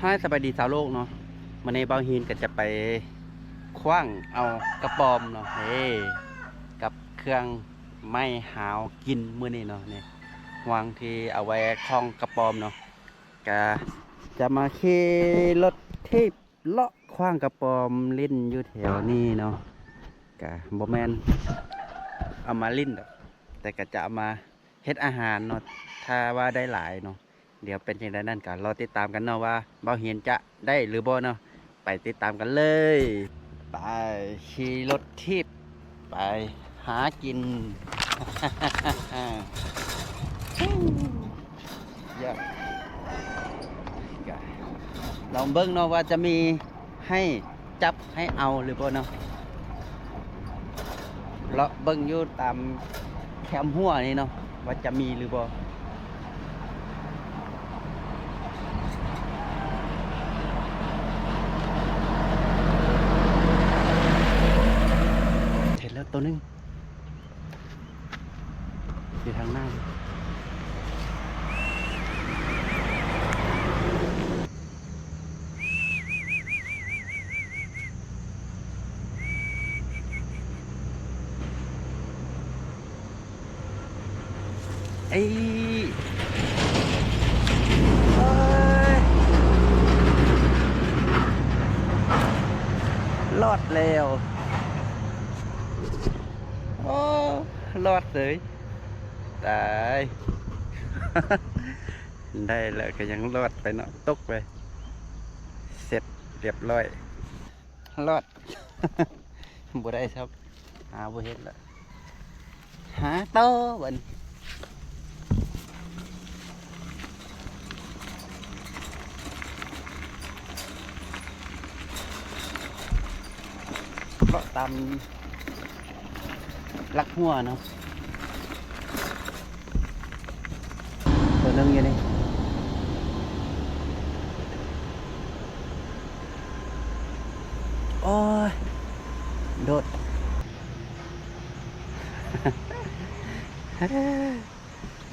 ຮາຍ ສະບາຍດີຊາວໂລກເນາະ. ມື້ນີ້ບ່າວຫີນກໍຈະໄປຂວ້າງເອົາກະປອມເນາະ ເອີ ກັບເຄື່ອງໄມ້ຫາວກິນມື້ນີ້ເນາະ. ນີ້ ຫວ່າງທີ່ເອົາໄວ້ຂວ້າງກະປອມເນາະ ກະຈະມາຂີ່ລົດຖີບເລາະຂວ້າງກະປອມຫຼິ້ນຢູ່ແຖວນີ້ເນາະ. ກະບໍ່ແມ່ນເອົາມາຫຼິ້ນດອກ ແຕ່ກະຈະເອົາມາ ເຮັດອາຫານເນາະ ຖ້າວ່າໄດ້ຫຼາຍເນາະ. ດຽວເປັນຈັ່ງໃດນັ້ນກໍລໍຕິດຕາມກັນເນາະ ວ່າບ່າວຫີນຈະໄດ້ຫຼືບໍ່ເນາະ. ໄປຕິດຕາມກັນເລີຍ. ໄປ ຂີ່ລົດຖີບໄປຫາກິນ. ລອງເບິ່ງເນາະວ່າຈະມີ ໃຫ້ຈັບໃຫ້ເອົາຫຼືບໍ່ເນາະ. ເລາະເບິ່ງຢູ່ຕາມແຄມຮົ້ວນີ້ເນາະ ວ່າຈະມີຫຼືບໍ່. ເຫັນແລ້ວໂຕໜຶ່ງ. ຢູ່ທາງໜ້າ. ເອີຍ ໂອ້ຍ ລອດແລ້ວ. ໂອ້ ລອດເລີຍ ຕາຍ. ໄດ້ແລ້ວກໍຍັງລອດໄປເນາະ ຕົກໄປ. ເສັດ ລຽບຮ້ອຍ ລອດ. ບໍ່ໄດ້ຊ້ຳ ຫາບໍ່ເຫັນລະ ຫາຕໍ່ບັດນີ້. ເລາະຕາມຫຼັກຮົ້ວເນາະ. ໂຕໜຶ່ງຢູ່ນີ້. ໂອ້ຍ ໂດດ.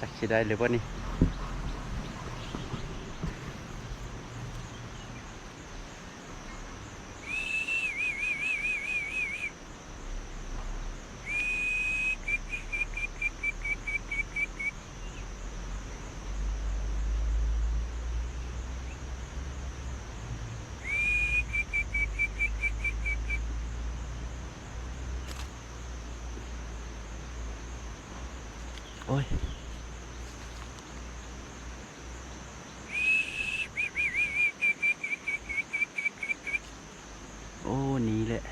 ຈັກຊິໄດ້ຫຼືບໍ່ນີ້. ໂອ້ຍ ໂອ້ ນີ້ແຫຼະ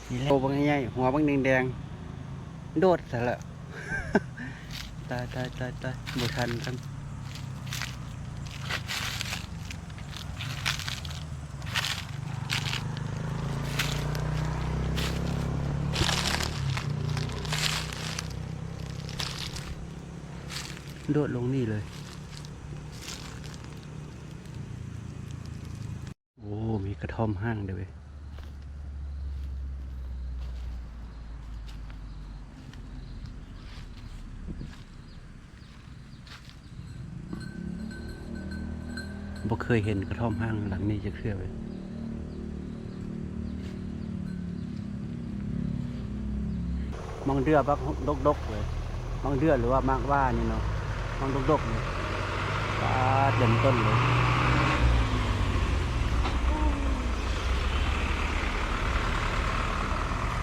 ນີ້ແຫຼະ. ໂຕບັກໃຫຍ່ ຫົວບັກແດງໆ ໂດດຊະລະ. ຕາຍ ຕາຍ ຕາຍ ຕາຍ ບໍ່ທັນຊ້ຳ. ໂດດລົງນີ້ເລີຍ. ໂອ້ ມີກະທ່ອມຮ້າງເດ້ເວີຍ. ບໍ່ເຄີຍເຫັນກະທ່ອມຮ້າງຫຼັງນີ້ຈັກເທື່ອເວີຍ. ໝາກເດືອບັກດົກໆເລີຍ ໝາກເດືອ ຫຼືວ່າໝາກຫວ້ານີ້ເນາະ ໝາກດົກໆນີ້ ປາດ ເຕັມຕົ້ນເລີຍ.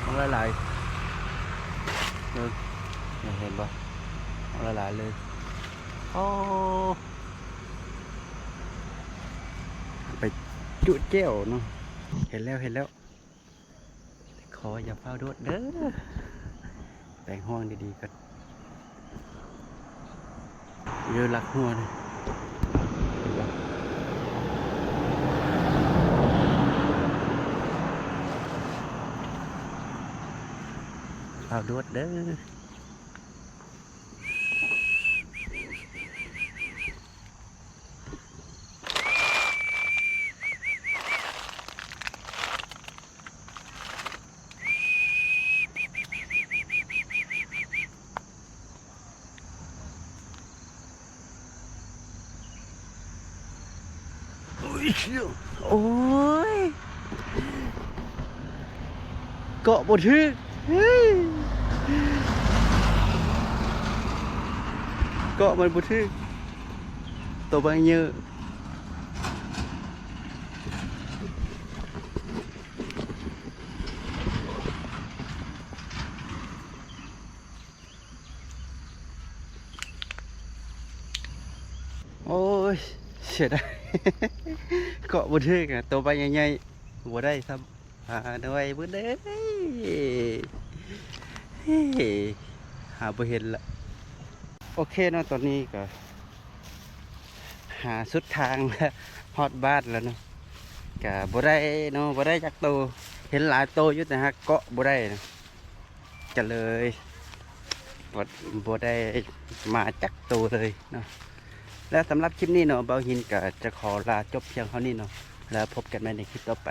ໝາກຫຼາຍໆ ເອີ ເຫັນບໍ່ ໝາກຫຼາຍໆເລີຍ. ໂອ້ ໄປຈຸແຈ່ວເນາະ. ເຫັນແລ້ວ ເຫັນແລ້ວ. ຂໍຢ່າຟ້າວໂດດເດີ ແປງຮ່ວງດີໆກ່ອນ. ຢູ່ຫຼັກຮົ້ວນີ້ ເຫັນບໍ່ ຟ້າວໂດດເດີ. ອຸ້ຍ ໂອ້ຍ ເກາະບໍ່ຖືກ ເຮີ້ຍ ເກາະມັນບໍ່ຖືກ ໂຕບັກໃຫຍ່. ໂອ້ຍ ເສຍດາຍ ເກາະບໍ່ຖືກອະ ໂຕປາໃຫຍ່ໆ ບໍ່ໄດ້ຊ້ຳ ປານ້ອຍເບິດເລີຍ ຫາບໍ່ເຫັນລະ. ໂອເຄເນາະ ຕອນນີ້ກໍຫາສຸດທາງ ຮອດບ້ານແລ້ວເນາະ ກໍບໍ່ໄດ້ເນາະ ບໍ່ໄດ້ຈັກໂຕ ເຫັນຫຼາຍໂຕຢູ່ ແຕ່ຫາກເກາະບໍ່ໄດ້ເນາະ. ກໍເລີຍບໍ່ ບໍ່ໄດ້ມາຈັກໂຕເລີຍເນາະ. ແລະ ສຳລັບຄລິບນີ້ເນາະ ບ່າວຫີນກໍຈະຂໍລາຈົບພຽງເທົ່ານີ້ເນາະ ແລ້ວພົບກັນໃໝ່ໃນຄລິບຕໍ່ໄປ.